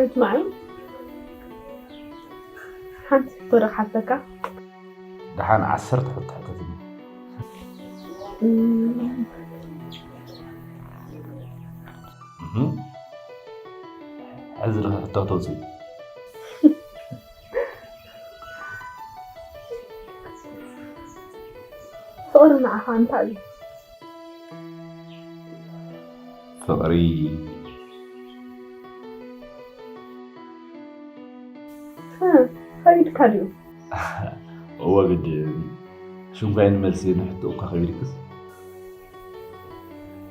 እስማዒ፣ ሓንቲ ሕቶ ዶ ክሓተካ? ደሓን ዓሰርተ ሕቶ ሕተትኒ። እም፣ እህ። ሕዚ ዶ ሕቶ ተውፅእ? ፍቕሪ ንዓኻ እንታይ እዩ? ፍቕሪ እ፣ ከቢድካ ድዩ? እወ ግድን። ሽም ኳ ንመልሲ ንሕቶ እኳ ከቢድክስ።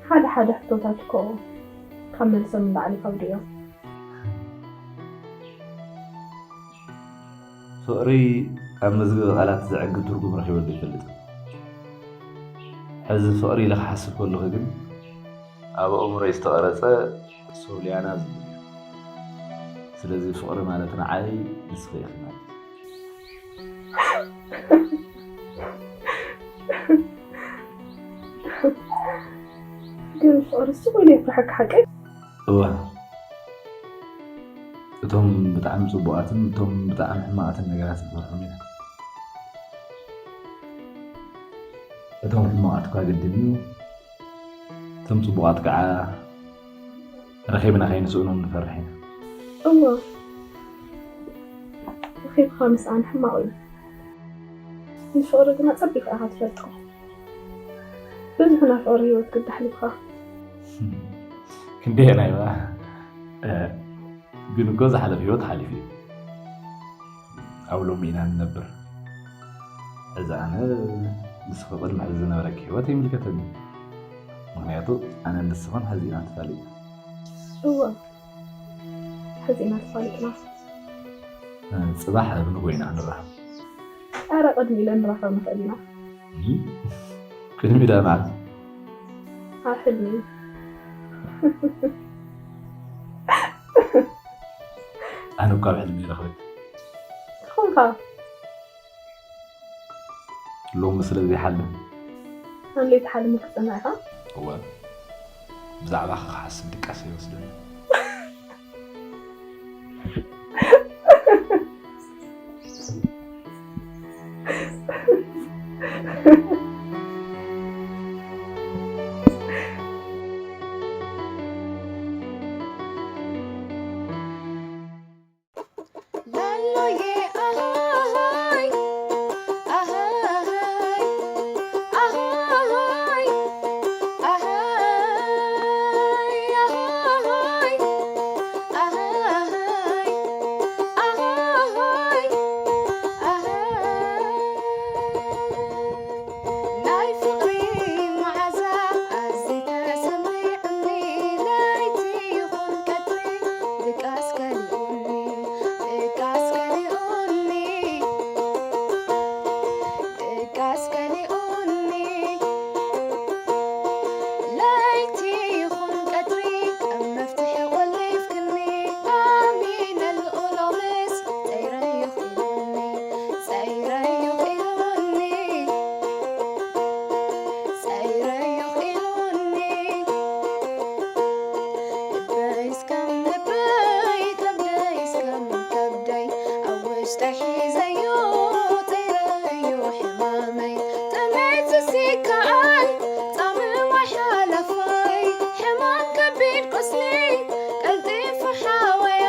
ሓደ ሓደ ሕቶታት እኮ ካብ መልሶም ንላዕሊ ይኸብዱ እዮም። ፍቕሪ ኣብ መዝገበ ቃላት ዘዕግብ ትርጉም ረኺበሉ ኣይፈልጥን። ሕዚ ፍቕሪ ኢለ ክሓስብ ከለኹ ግን ኣብ ኣእምሮይ ዝተቐረጸ ሶልያና ዝብል እዩ። ስለዚ ፍቕሪ ማለት ንዓይ ንስኺ ኢኺ ማለት እዩ። ግን ፍቕሪ ስቕ ኢሉ የፍርሐካ ሓቀይ? እወ፣ እቶም ብጣዕሚ ጽቡቓትን እቶም ብጣዕሚ ሕማቓትን ነገራት ንፈርሖም ኢና። እቶም ሕማቓት እኳ ግድን እዩ፣ እቶም ጽቡቓት ከዓ ረኺብና ከይንስእኖም ንፈርሕ ኢና። እወ፣ ረኺብካ ምስኣን ሕማቕ እዩ። ንፍቕሪ ግና ጸቢቕ ኢኻ ትፈልጦ። ብዙሕ ናይ ፍቕሪ ህይወት ግዲ ኣሕሊፍካ። ክንደየናይ እባ? እ፣ ግን እኮ ዝሓለፈ ህይወት ሓሊፉ እዩ። ኣብ ሎሚ ኢና ንነብር። እዚ ኣነ ንስኺ ቅድሚ ሕዚ ዝነበረኪ ህይወት ይምልከተኒ። ምኽንያቱ ኣነ ንስኽን ሕዚ ኢና ተፋሊጥና። እወ፣ ሕዚ ኢና ተፋሊጥና። እ፣ ጽባሕ ኣብ ንጎ ኢና ንራኸብ። ኣረ ቅድሚ ኢለ ንራኸብ ንኽእል ኢና። እም? ቅድሚ ኢለ መዓዝ? ኣብ ሕልሚ። ኣነ እኳ ኣብ ሕልሚ ይረኽበኪ። ትኾንካ። ሎሚ ስለ ዘይሓልም። ኣነ ለይቲ ሓልሚ ክትጸንሕ ኢኻ? እወ። ብዛዕባኺ ክሓስብ ድቃስ ይወስደኒ። ላሎዬ ኣሃሃይ፣ ኣሃሃይ፣ ኣሃሃይ፣ ኣሃሃይ፣ ኣሃሃይ፣ ኣሃሃይ፣ ኣሃሃይ፣ ኣሃሃይ። ናይ ፍቕሪ መዓዛ ኣዝዩ ተሰሚዑኒ፣ ለይቲ ይኹን ቀትሪ ድቃስ ከሊኡኒ፣ ድቃስ ከሊኡኒ፣ ድቃስ ከሊኡኒ። ለይቲ ይኹን ቀትሪ ከም መፍትሒ ቆሊፍክኒ፣ ኣሚነ ልኡሎ ምስ ጸይረዮ ኢሉኒ፣ ጸይረዮ ኢሉኒ፣ ጸይረዮ ኢሉኒ። ልበይ እስከም ልበይ፣ ከብደይ እስከም ከብደይ፣ ኣብ ውሽጠይ ሒዘዮ ጸይረዮ ሕማመይ። ጥሜትስ ይከኣል ጻምእ ማይ ሓለፋይ፣ ሕማም ከቢድ ቁስሊ ቀልጢፉ ሓወያይ።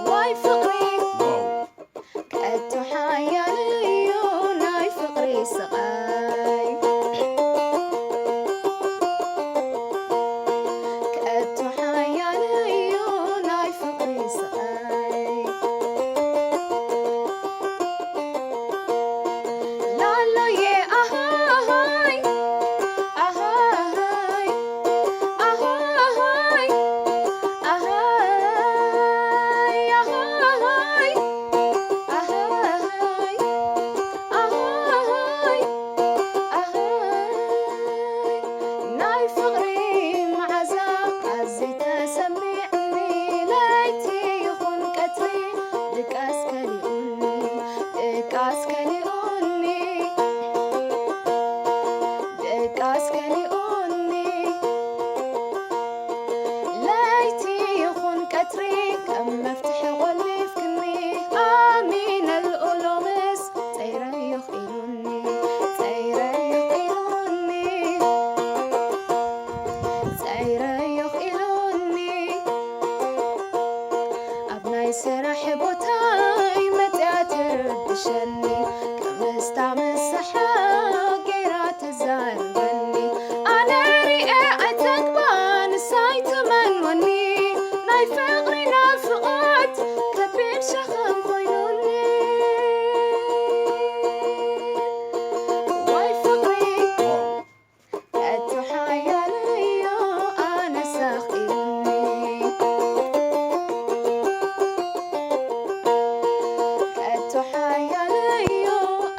ዋይ ፍቕሪ፣ ከቶ ሓያል እዩ ናይ ፍቕሪ ስቓይ። ከቶ ሓያል እዩ ናይ ፍቕሪ ስቓይ። ላሎዬ ኣሃሃይ፣ ኣሃሃይ፣ ኣሃሃይ፣ ኣሃሃይ፣ ኣሃሃይ። ስራሕ ቦታይ መጽያ ትርብሸኒ፣ ከምስታ መሳሓ ገይራ ትዛርበኒ። ኣነ ሪኤ ኣይጸግባን ንሳይ ትመልወኒ፣ ናይ ፍቕሪ ናፍቖት ከቢድ ሸኽም ኮይኑኒ። ዋይ ፍቕሪ፣ ከቶ ሓያለዮ ኣነሳኺ ኢሉኒ። ከቶ ሓያለዮ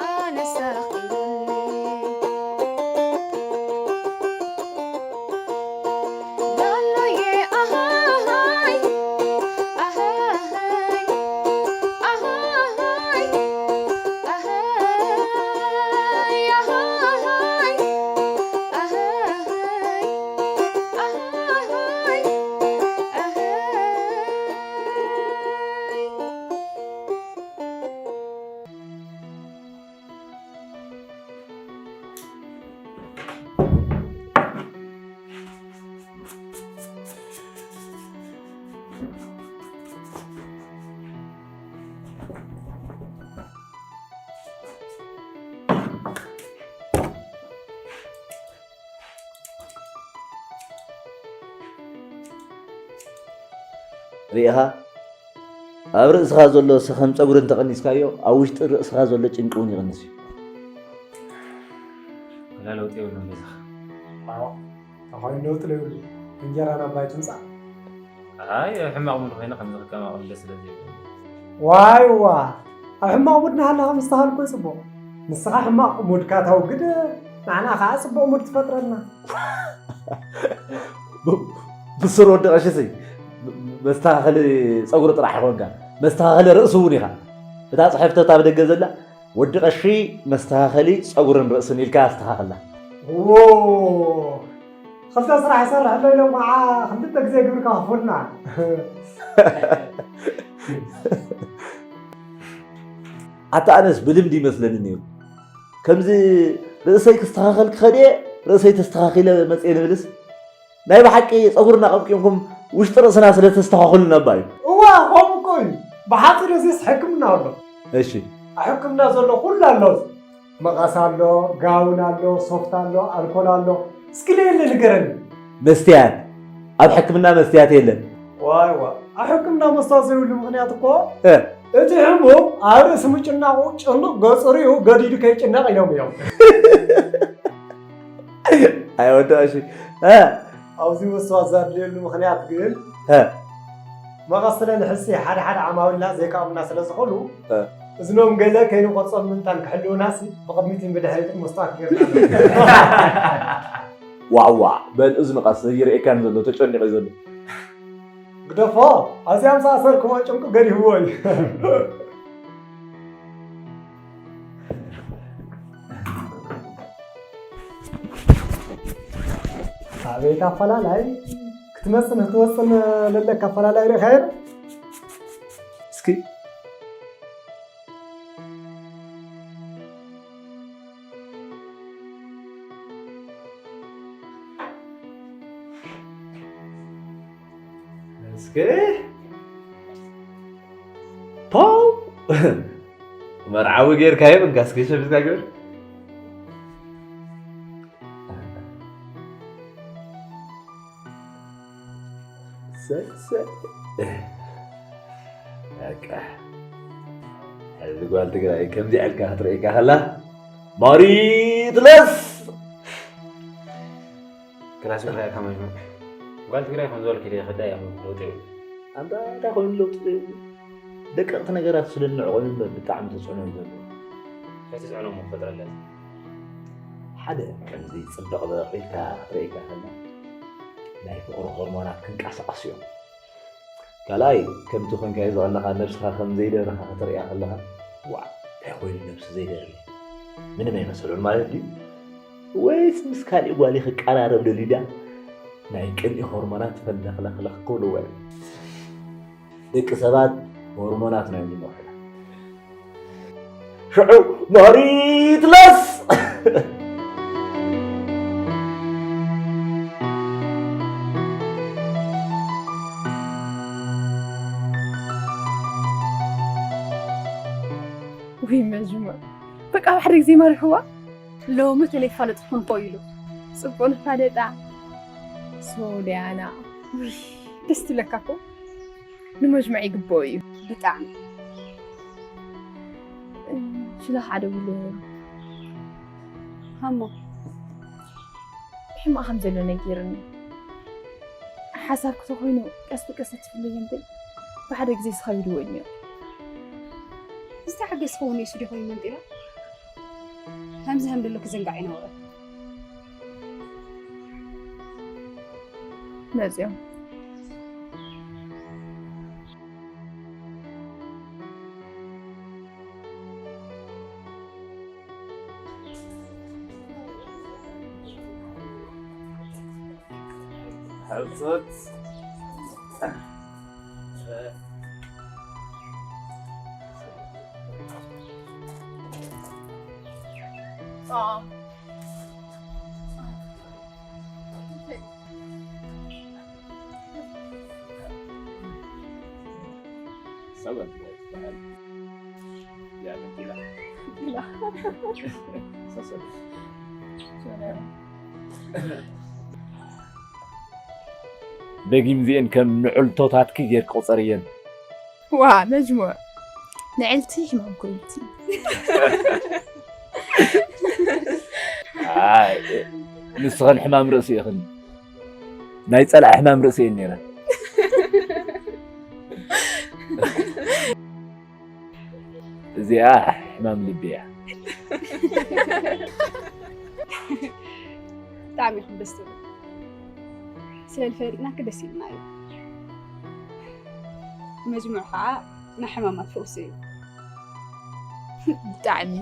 ኣነሳኺ ኢሉኒ። ላሎየ ኣሃሃይ፣ ኣሃሃይ፣ ኣሃሃይ፣ ኣሃሃይ፣ ኣሃሃይ፣ ኣሃሃይ፣ ኣሃሃይ፣ ኣሃሃይ። ርኢኻ? ኣብ ርእስኻ ዘሎ ሰኸም ጸጉሪ እንተቐኒስካዮ፣ ኣብ ውሽጢ ርእስኻ ዘሎ ጭንቂ እውን ይቕንስ እዩ። ወላ ለውጢ የብሉን በዛኻ። ኣዎ፣ ተኾይኑ ለውጢ ለይብሉ። እንጀራ ናብ ባይ ትምጻእ። ኣይ፣ ኣብ ሕማቕ ሙድ ኮይነ ከምዚ ክቀማቕል ደስ ስለ ዘይብለኒ። ዋይ ዋ፣ ኣብ ሕማቕ ሙድ እናሃለኻ ምስትኻል እኮ እዩ ጽቡቕ። ንስኻ ሕማቕ ሙድካ ተውግድ፣ ንዓና ኸዓ ጽቡቕ ሙድ ትፈጥረልና። ብ-፣ ብስሩ ወዲ ቀሺ ሲ፣ መስተኻኸሊ ጸጉሪ ጥራሕ ኣይኮንካ፣ መስተኻኸሊ ርእሲ እውን ኢኻ። እታ ጽሕፍቲ እታ ብደገ ዘላ፣ ወዲ ቀሺ መስተኻኸሊ ጸጉርን ርእስን ኢልካ ኣስተኻኽላ። ዎ፣ ክልተ ስራሕ ይሰርሕ ኣሎ ኢሎም ከዓ ክልተ ግዜ ግብሪ ከኽፉልና። ኣታ ኣነስ ብልምዲ ይመስለኒ ነይሩ። ከምዚ ርእሰይ ክስተኻኸል ክኸድ እየ፣ ርእሰይ ተስተኻኺለ መፅየ ንብልስ፣ ናይ ብሓቂ ፀጉርና ቀምቂምኩም ውሽጢ ርእስና ስለ ተስተኻኽሉና እባ እዩ። እዋ፣ ከምኡ እኮ እዩ። ብሓፂሩ እዚስ ሕክምና ኣሎ። እሺ። ኣብ ሕክምና ዘሎ ኩሉ ኣሎ። መቐስ ኣሎ፣ ጋውን ኣሎ፣ ሶፍት ኣሎ፣ ኣልኮል ኣሎ። እስኪ ለየለ ንገረኒ። መስትያት። ኣብ ሕክምና መስትያት የለን። ዋይ ዋ፣ ኣብ ሕክምና መስታወት ዘይብሉ ምኽንያት እኮ እ። እቲ ሕሙም ኣብ ርእሲ ምጭናቑ ጭኑቕ ገጹ ሪኡ ገዲዱ ከይጭነቕ ኢሎም እዮም። ኣይ ወዲ ቀሺ። እ። ኣብዚ መስታወት ዘድልየሉ ምኽንያት ግን እ። መቐስ ስለ ንሕሲ ሓደ ሓደ ዓማዊልና ዘይከኣሙና ስለ ዝኾኑ እ። እዝኖም ገለ ከይንቆርጾም ምንታን ክሕልውናሲ ብቕድሚትን ብድሕሪትን መስታወት ጌርና ኣለና። ዋዋ፣ በል እዝኑ ቃስ ዘይርእየካን ዘሎ ተጨኒቑ እዩ ዘሎ። ግደፎ፣ ኣብዚኣ ምስ ኣሰርክዎ ጭንቁ ገዲፍዎ እዩ። ኣቤት ኣፈላላይ፣ ክትመጽን ክትወጽን ለለካ ኣፈላላይ ርኢኻዮ? እስኪ እስኪ ፖው! መርዓዊ ጌርካዮ እንካ እስኪ ሸሚዝካ ግበር። ሰይ፣ ሰይ። በቃ። ሕዚ ጓል ትግራይ ከምዚኣ ኢልካ ክትርእየካ ከላ ማሪትለስ! ክላስ ይረኣየካ ማለት ነው። ጓል ትግራይ ከም ዝበልክ ኢለ ይኸዳ እያ ለውጢ የብሉ። ኣንታ እንታይ ኮይኑ ለውጢ ዘይብሉ? ደቀቕቲ ነገራት ስለ እንዕቆ እዩ እምበር ብጣዕሚ ተፅዕኖ እዩ ዘለዎ። እንታይ ተፅዕኖ እሞ ክፈጥረለት? ሓደ ከምዚ ፅብቕ በቕ ኢልካ ክትርእየካ ከላ ናይ ፍቕሪ ሆርሞናት ክንቀሳቐሱ እዮም። ካልኣይ ከምቲ ኮንካዮ ዘለኻ ነብስኻ ከም ዘይደረኻ ክትርእያ ከለኻ ዋዕ እንታይ ኮይኑ ነብሲ ዘይደሪ ምንም ኣይመስሉን ማለት ድዩ? ወይስ ምስ ካሊእ ጓል ክቀራረብ ደልዩ ድያ? ናይ ቅንኢ ሆርሞናት ፈለኽለኽለኽ ክብልዎ እዮም። ደቂ ሰባት ሆርሞናት ናይ ዝመርሑና። ሽዑ ማሪትለስ! ውይ መጅሙዕ፣ በቃ ብሓደ ግዜ መሪሕዋ። ሎሚ ተለይፋለጥኩን እኮ ኢሉ። ጽቡቕ ንፋለጣ። ሶልያና፣ ውይ ደስ ትብለካ እኮ። ንመጅሙዕ ይግብኦ እዩ። ብጣዕሚ። ሽላ ሓደ ውሎ። ሃሞ። ሕማቕ ከም ዘሎ ነጊርኒ። ሓሳብ ክተኾይኑ ቀስ ብቀስ ትፍለዮም ግን ብሓደ ግዜ ዝኸብድዎ እዩ። ዝተሓገስ ክኸውን እዩ ስዲ ኮይኑ መንጢላ። ከምዚ ከም ደሎ ክዘንጋዕ ይነበረ። መጽዮም። ሕጽጽ። ሰበብ ይበሃል። ያ መኪና። መኪና። ሰሰብ። ደጊም እዚኤን ከም ንዕልቶታትኪ ጌርኪ ቁጸርየን። ዋ፣ መጅሙዕ። ንዕልቲ ሕማም ኩሊት። ኣይ፣ ንስኽን ሕማም ርእሲ ኢኽን። ናይ ጸላኢ ሕማም ርእሲ እየን ነይረን። እዚኣ ሕማም ልቢ እያ። ብጣዕሚ ኢኹም ደስ ትብሉ። ስለ ዝፈለጥናኪ ደስ ኢልና እዩ። መጅሙዕ ከዓ ናይ ሕማማት ፈውሲ እዩ። ብጣዕሚ።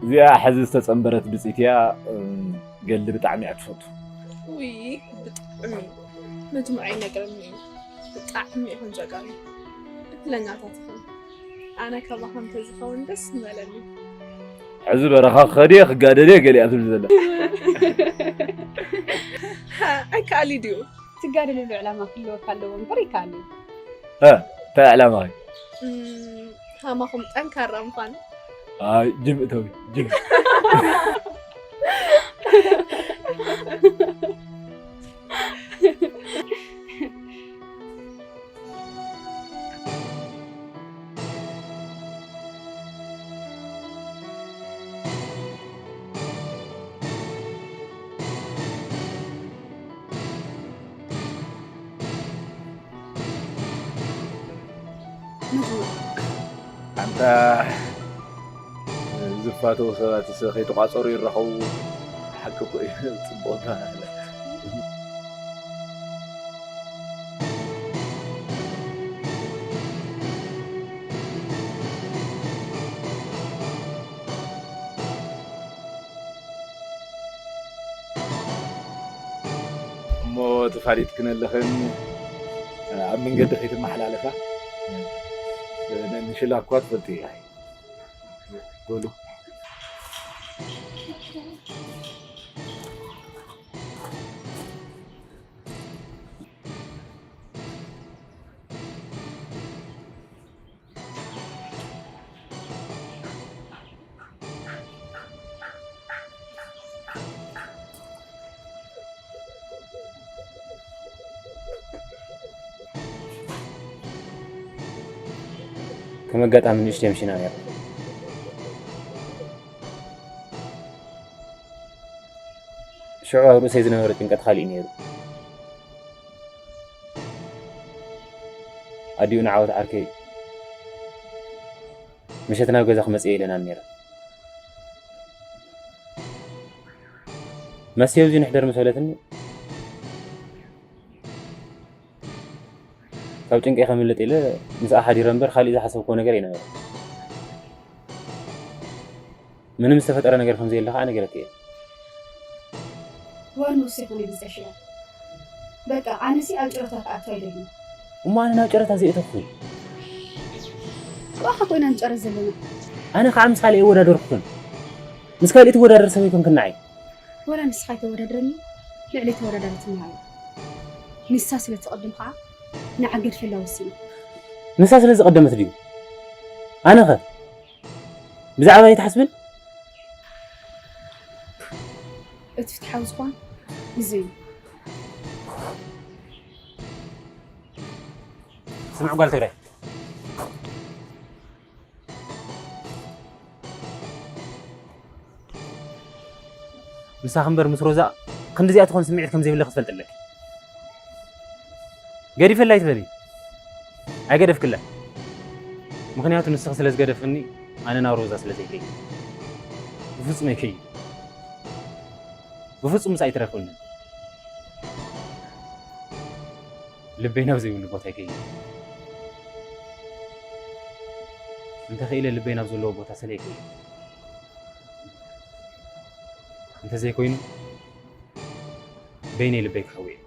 እዚኣ ሕዚ ዝተጸንበረት ብጽይቲ እያ፣ እም፣ ገሊ ብጣዕሚ እያ ትፈቱ። ውይ፣ ብጣዕሚ። መጅሙዕ ኣይነግረኒ እዩ። ብጣዕሚ ኢኹም ጀጋኑ። እድለኛታት ኢኹም። ኣነ ካባኹም ተዝኸውን ደስ ምበለኒ። ሕዚ በረኻ ክኸድ እየ፣ ክጋደል እየ፣ ገለ እያ ትብል ዘላ። ኣይከኣል እዩ ድዩ? ትጋደለሉ ዕላማ ክህልወካ ኣለዎ እምበር ይከኣል እዩ። እ፣ እንታይ ዕላማ? እም፣ ሃማኹም ጠንካራ ምዃን። ኣይ፣ ጅም እተዊ፣ ጅም። ኣንታ ዝፋተዉ ሰባት ከይተቋጸሩ ይራኸቡ። ሓቂ እኮ እዩ። ጽቡቕ ተባህለ። እሞ ተፋሊጥክን ኣለኽን ኣብ መንገዲ ከይትመሓላለፋ። ንሽላ እኳ ትፈልጡ ኢኻ። በሉ። ከም ኣጋጣሚ ንእሽተይ ኣምሺና ነይራ። ሽዑ ኣብ ርእሰይ ዝነበረ ጭንቀት ካልእ እዩ ነይሩ። ኣዲኡ ንዓወት ዓርከይ ምሸት ናብ ገዛ ክመጽእ እየ ኢለና ነይረ። መስትዮ ኣብዚ ንሕደር ምስ በለትኒ፣ ካብ ጭንቀይ ከምልጥ ኢለ ምስኣ ሓዲረ እምበር ካልእ ዝሓሰብክዎ ነገር ኣይነበረን። ምንም ዝተፈጠረ ነገር ከም ዘየለ ከዓ ነጊረኪ እየ። ዋን ውስኹን እዩ ዝጠሽያ። በቃ ኣነሲ ኣብ ጨረታ ክኣቱ ኣይደልን። እሞ ኣነ ናብ ጨረታ ዘየእተኹ። ብኣኻ ኮይና ንጨረስ ዘለና። ኣነ ከዓ ምስ ካልእ ኣይወዳደርኩን። ምስ ካልእ ትወዳደር ሰብ ኣይኮንክን ንዓይ። ወላ ንስኻ ኣይተወዳድረኒ፣ ልዕሊ ተወዳዳሪትና እያ። ንሳ ስለ ትቐድም ከዓ ንዓ ገድፈላ ወሲኑ። ንሳ ስለ ዝቐደመት ድዩ? ኣነኸ? ብዛዕባ ኣይትሓስብን? እቲ ፍትሓዊ ዝኾን እዚ እዩ። ስምዕ ጓል ትግራይ፣ ምሳኺ እምበር ምስ ሮዛ ክንድዚኣ ትኾን ስምዒት ከም ዘይብለኪ ትፈልጢ ኣለኪ። ገዲፈላ ኣይትበሊ፣ ኣይገደፍክላ። ምኽንያቱ ንስኺ ስለ ዝገደፍክኒ ኣነ ናብ ሮዛ ስለ ዘይከይድ። ብፍጹም ኣይከይድ። ብፍጹም ምስ ኣይትረኽብኒ። ልበይ ናብ ዘይብሉ ቦታ ኣይከይድ። እንተኽኢለ ልበይ ናብ ዘለዎ ቦታ ስለ ይከይድ። እንተዘይኮይኑ በይነይ ልበይ ክሓዊ እየ።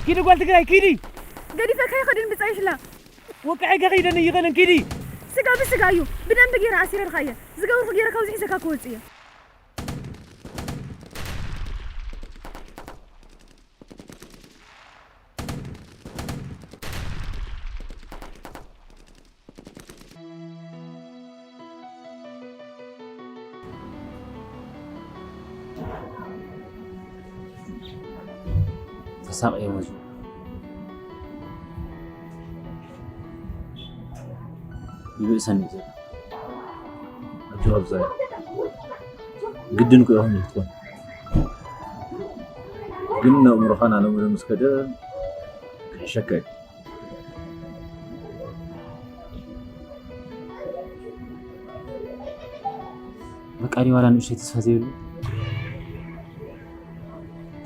ኪዲ ጓል ትግራይ ኪዲ። ገዲፈካ ይኸድን ብፀይሽላ። ወቅዐ ገኸይደን ይኸደን ኪዲ። ስጋ ብስጋ እዩ። ብደንቢ ገይረ ኣሲረልካ እየ። ዝገብርኩ ገይረ ካብዚ ሒዘካ ክወፅእ እየ። ተሳቒ ወዙ ይብእሰኒ ዘሎ። ኣጆ ኣብዛ ግድን ክኾን ይትኮን ግን ነእምሮኻን ኣለምሮ ምስ ከደ ክሕሸካ እዩ። በቃ ድዩ ዋላ ንእሽተይ ተስፋ ዘይብሉ?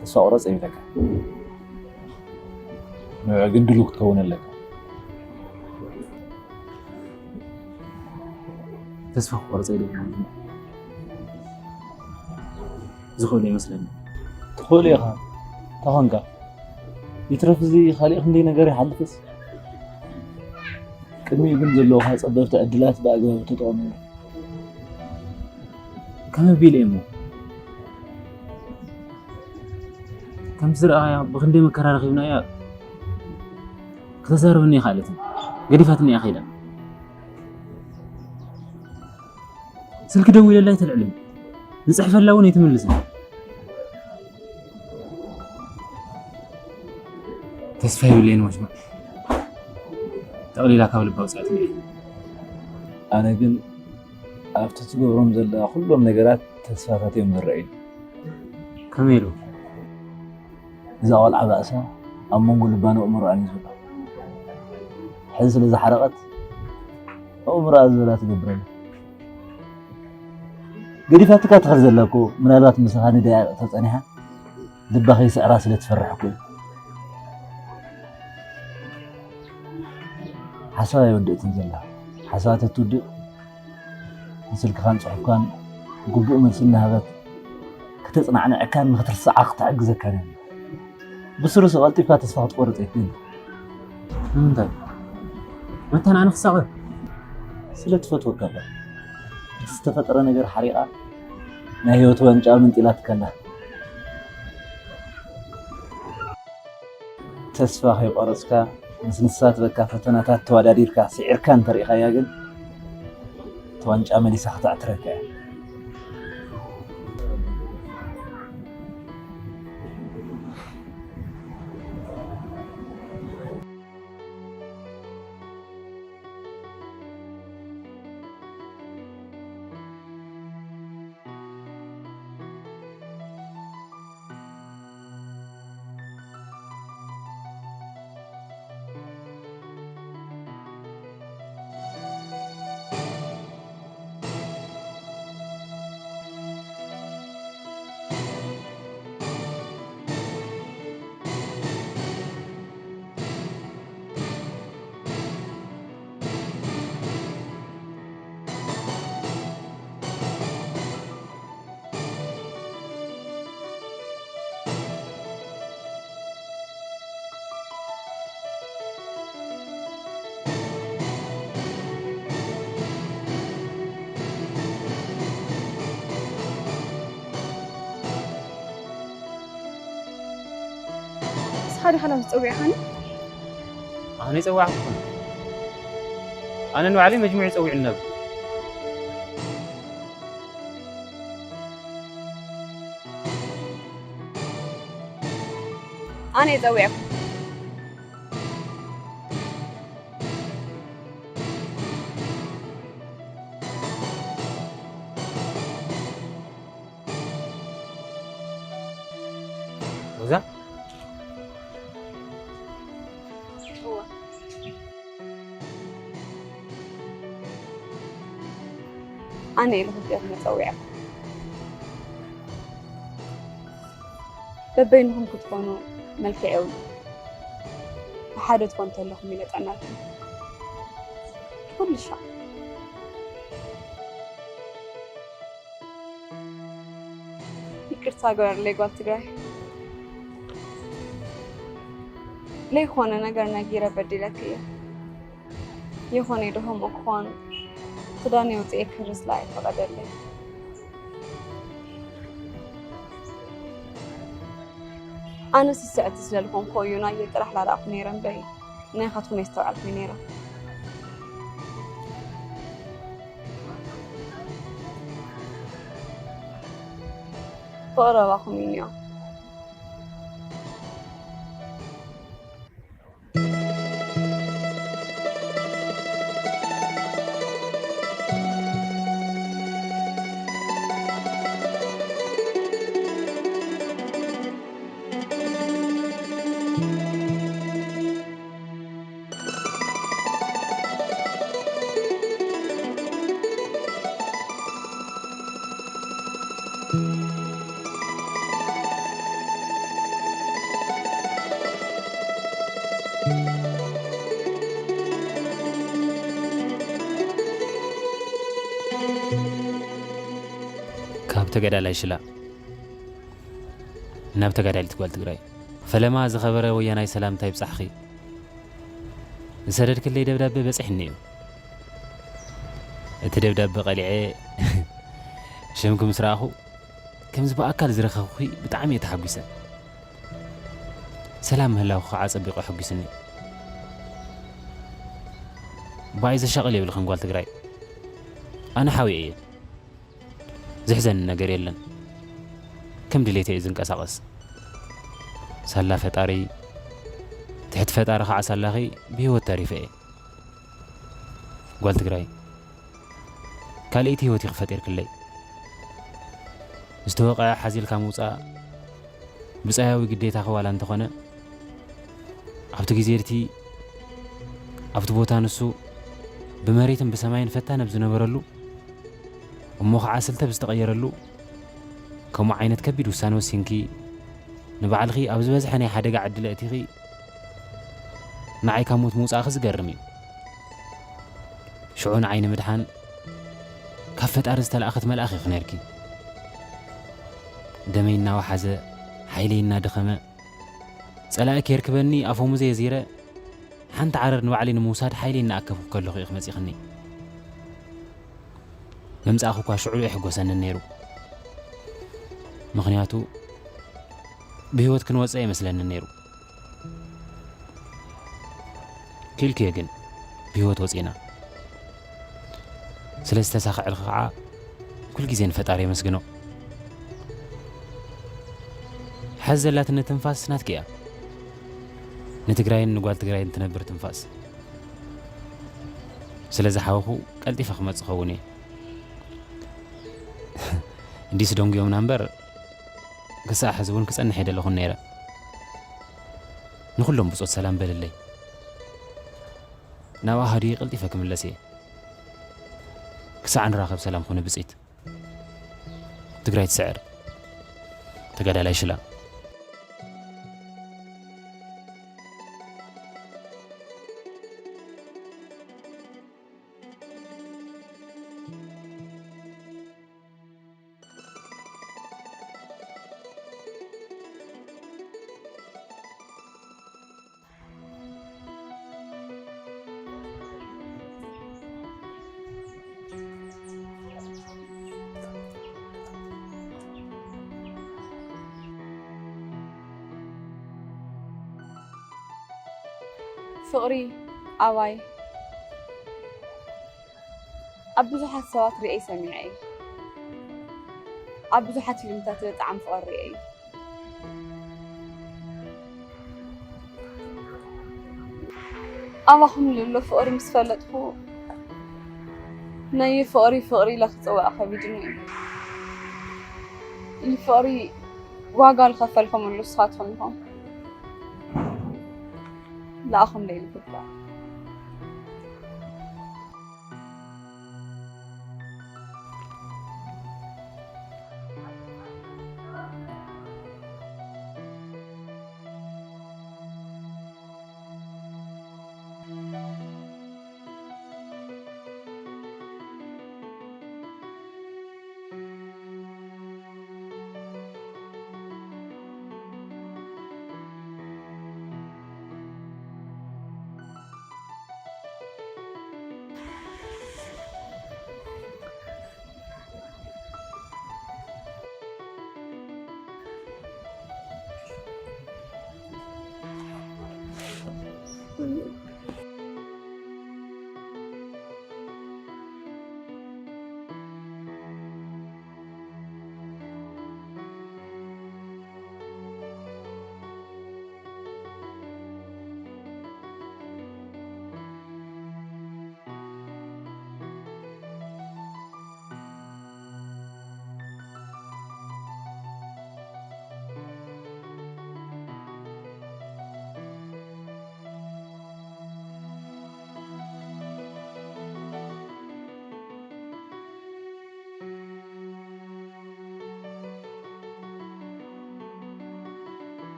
ተስፋ ቁረጽ ይብለካ። ንዑ ግን ድሉው ክትከውን ኣለካ። ተስፋ ክቆርጽ ኣይደልን። ዝኽእሎ ይመስለኒ። ትኽእሉ ኢኻ። ተኾንካ። ይትረፍ እዚ ካልእ ክንደይ ነገር ይሓልፍስ። ቅድሚኡ ግን ዘለውኻ ጸበብቲ ዕድላት ብኣግባቡ ተጠቐምሉ። ከመይ ቢለ እሞ? ከምቲ ዝረኣያ ብኽንደይ መከራ ረኺብናያ። ክተዛርበኒ ኣይኸኣለትን። ገዲፋትኒ እያ ከይዳ። ስልኪ ደዊለላ ኣይተልዕልን። ዝጽሕፈላ እውን ኣይትምልስን። ተስፋ የብለይን ወሽማ። ጠቕሊላ ካብ ልባ ኣውጽኣትኒ እያ። ኣነ ግን ኣብቲ ትገብሮም ዘለኻ ኩሎም ነገራት ተስፋታት እዮም ዝረኣዩ። ከመይ ኢሉ? እዛ ቆልዓ ባእሳ ኣብ መንጎ ልባን ኣእምሮኣን እዩ ዘሎ። ሕዚ ስለ ዝሓረቐት ኣእምሮኣ ዝበላ ትገብረሉ። ገዲፋትካ ትኸድ ዘላ እኮ ምናልባት ምሳኻ ንደቂቕ ተጸኒሓ ልባ ከይስዕራ ስለ ትፈርሕ እኮ እዩ። ሓሳብ ኣይወድእትን ዘላ። ሓሳብ ተትውድእ ንስልክኻን ጽሑፍካን ግቡእ መልሲ እናሃበት ክተጽናዕንዐካን ንኽትርስዓ ክትሕግዘካን እያ። ብስሩስ ቀልጢፍካ ተስፋ ክትቆርጽ ኣይትደሊ። ንምንታይ? መታ ንዓኒ ክሳቐ? ስለ ትፈትወካ እባ። እቲ ዝተፈጠረ ነገር ሓሪቓ ናይ ህይወት ዋንጫ መንጢላትካ ኣላ። ተስፋ ከይቆረጽካ ምስ ንሳ ትበካ ፈተናታት ተወዳዲርካ ስዒርካ እንተሪእኻያ ግን እቲ ዋንጫ መሊሳ ከተዕትረካ እያ። ዲኻ ናብ ዝጸውዕኻኒ? ኣነ ይጸዋዕኩኹም። ኣነ ንባዕለይ መጅሙዕ ይጸውዕኒ ነብሱ። ኣነ ይጸውዕኩ። ሮዛ? እወ። ኣነ ኢለ ክልቲኦም መጸውዒ። በበይንኹም ክትኾኑ መልክዕ የብሉ። ብሓደ ትኾኑ ተለኹም ኢለ ጠመርኩም። ኩሉ ሻዕ። ይቅርታ ግበርለይ ጓል ትግራይ። ለይኾነ ነገር ነጊረ በዲለክ እየ። የኾነ ዶ ከምኡ ክኾን ክዳን የውፅኤ ክርስ ኣይፈቐደለይ። ኣነ ስስዕቲ ስለልኾንኩ እዩ ናየ ጥራሕ ላዳእኩ ነይረ እምበይ ናይኻትኩም የስተውዓልኩ ነይረ። ፍቕሪ ኣባኹም እዩ እኒኦ። ካብ ተጋዳላይ ሽላ ናብ ተጋዳሊት ጓል ትግራይ። ፈለማ ዝኸበረ ወያናይ ሰላምታ ይብጻሕኺ። ዝሰደድክለይ ደብዳበ በጺሕኒ እዩ። እቲ ደብዳበ ቀሊዐ ሽምኪ ምስ ረኣኹ፣ ከምዚ ብኣካል ዝረኸብኩኺ ብጣዕሚ እየ ተሓጒሰ። ሰላም ምህላውኺ ከዓ ኣጸቢቑ ኣሐጒስኒ። ብኣይ ዘሻቕል የብልኽን ጓል ትግራይ። ኣነ ሓውየ እየ። ዝሕዘኒ ነገር የለን። ከም ድሌተይ እየ ዝንቀሳቐስ። ሳላ ፈጣሪ፣ ትሕቲ ፈጣሪ ከዓ ሳላኺ ብህይወት ተሪፈ እየ። ጓል ትግራይ፣ ካልኣይቲ ህይወት ኢኺ ፈጢርክለይ። ዝተወቕዐ ሓዚልካ ምውፃእ ብጻያዊ ግዴታኺ ዋላ እንተኾነ፣ ኣብቲ ግዜ እቲ ኣብቲ ቦታ ንሱ ብመሬትን ብሰማይን ፈታን ኣብ ዝነበረሉ፣ እሞ ኸዓ ስልቲ ኣብ ዝተቐየረሉ፣ ከምኡ ዓይነት ከቢድ ውሳነ ወሲንኪ፣ ንባዕልኺ ኣብ ዝበዝሐ ናይ ሓደጋ ዕድል ኣእቲኺ፣ ንዓይ ካብ ሞት ምውጻእኺ ዝገርም እዩ። ሽዑ ንዓይ ንምድሓን ካብ ፈጣሪ ዝተላእኸት መልኣኽ ኢኺ ነርኪ። ደመይ እናወሓዘ፣ ሓይለይ እናደኸመ፣ ጸላኢ ከየርክበኒ ኣፈሙዘይ ኣዚረ፣ ሓንቲ ዓረር ንባዕለይ ንምውሳድ ሓይለይ እናኣከብኩ ከለኹ ኢኺ መጺኽኒ። ምምጻእኺ እኳ ሽዑ የሕጎሰንን ነይሩ። ምኽንያቱ ብህይወት ክንወጽእ ኣይመስለንን ነይሩ። ክኢልክዮ ግን ብህይወት ወጺእና። ስለ ዝተሳኽዐልኺ ኸዓ ኩልግዜ ንፈጣሪ የመስግኖ። ሕዚ ዘላትኒ ትንፋስ ናትኪ እያ። ንትግራይን ንጓል ትግራይን ትነብር ትንፋስ። ስለ ዝሓወኹ ቀልጢፈ ክመጽእ ኸውን እየ። እንዲስ ደንጉዮምና እምበር፣ ክሳዕ ሕዚ እውን ክጸንሕ ኣይደለኹን ነይረ። ንኹሎም ብጾት ሰላም በልለይ። ናብኣ ሃድየ ቀልጢፈ ክምለስ እየ። ክሳዕ ንራኸብ ሰላም ኹኒ ብጽይት። ትግራይ ትስዕር። ተጋዳላይ ሽላ። ፍቕሪ ኣባይ ኣብ ብዙሓት ሰባት ርእየ ሰሚዐ እየ። ኣብ ብዙሓት ፊልምታት ብጣዕሚ ፍቕሪ ርእየ እየ። ኣባኹም ልሎ ፍቕሪ ምስ ፈለጥኩ ናይ ፍቕሪ ፍቕሪ ኢለ ክጽውዕ ከቢድኒ እዩ። ንፍቕሪ ዋጋ ዝኸፈልኩምሉ ንስኻትኩም ኢኹም። ንኣኹም ለይልግባእ።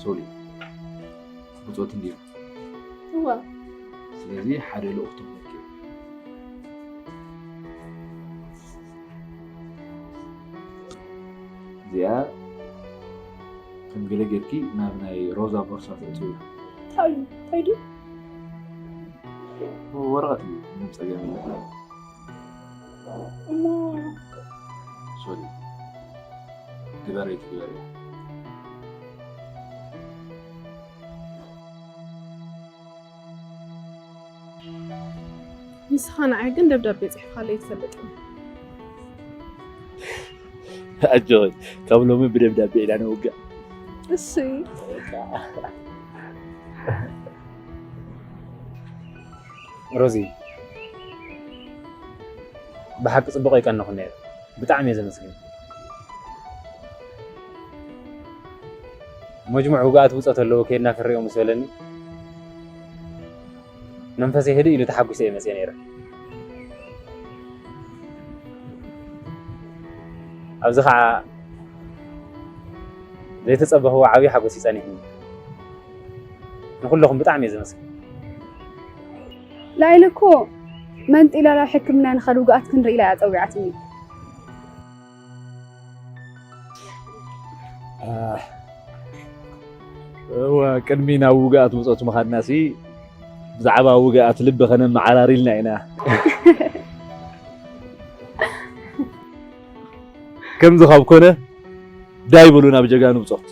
ሶሊ፣ ብጾት እንዲዩ። እዋ ስለዚ ሓደ ልኡኽቲ ክህበኪ። እዚኣ ከም ገለ ጌርኪ ናብ ናይ ሮዛ ቦርሳ ተእትውያ። እንታይ እዩ እንታይ ድዩ ወረቐት እዩ፣ ምንም ጸገም የለን። እሞ ሶሊ፣ ግበረይ ትግበርያ። ንስኻ ንዓይ ግን ደብዳቤ ጽሒፍካለይ ትፈልጥ። ኣጆኺ፣ ካብ ሎሚ ብደብዳቤ ኢና ንውግእ። እሺ ሮዚ፣ ብሓቂ ጽቡቕ ኣይቀነኹን ነይሩ። ብጣዕሚ እየ ዘመስግን። መጅሙዕ ውግኣት ብጾት ኣለዎ፣ ከይድና ክርእዮ ምስ በለኒ፣ መንፈሰይ ህድእ ኢሉ ተሓጒሰ እየ መፅየ ነይረ። ኣብዚ ከዓ ዘይተፀበኽዎ ዓብዪ ሓጎስ እዩ ፀኒሕኒ። ንኹለኹም ብጣዕሚ እየ ዘመስግን። ላይለ እኮ መንጢላ ናብ ሕክምና ንኸድ ውግኣት ክንርኢ ኢላ እያ ፀዊዓትኒ። እወ፣ ቅድሚ ናብ ውግኣት ብጾት ምኻድናሲ ብዛዕባ ውግኣት ልቢ ኸነመዓራሪ ኢልና ኢና። ከምዚ ካብ ኮነ ዳይ በሉ ናብ ጀጋኑ ብጾት።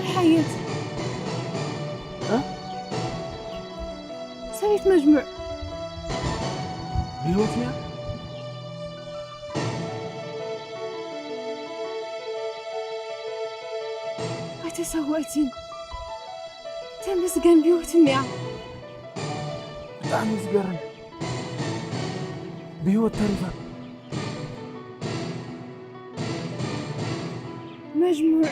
ሓየት እ? ሰበይት መጅሙዕ ብህይወት እያ? ኣይተሰወእትን። ተመስገን ብህይወት እኒኣ። ብጣዕሚ ዝገርም። ብህይወት ተሪፋ። መጅሙዕ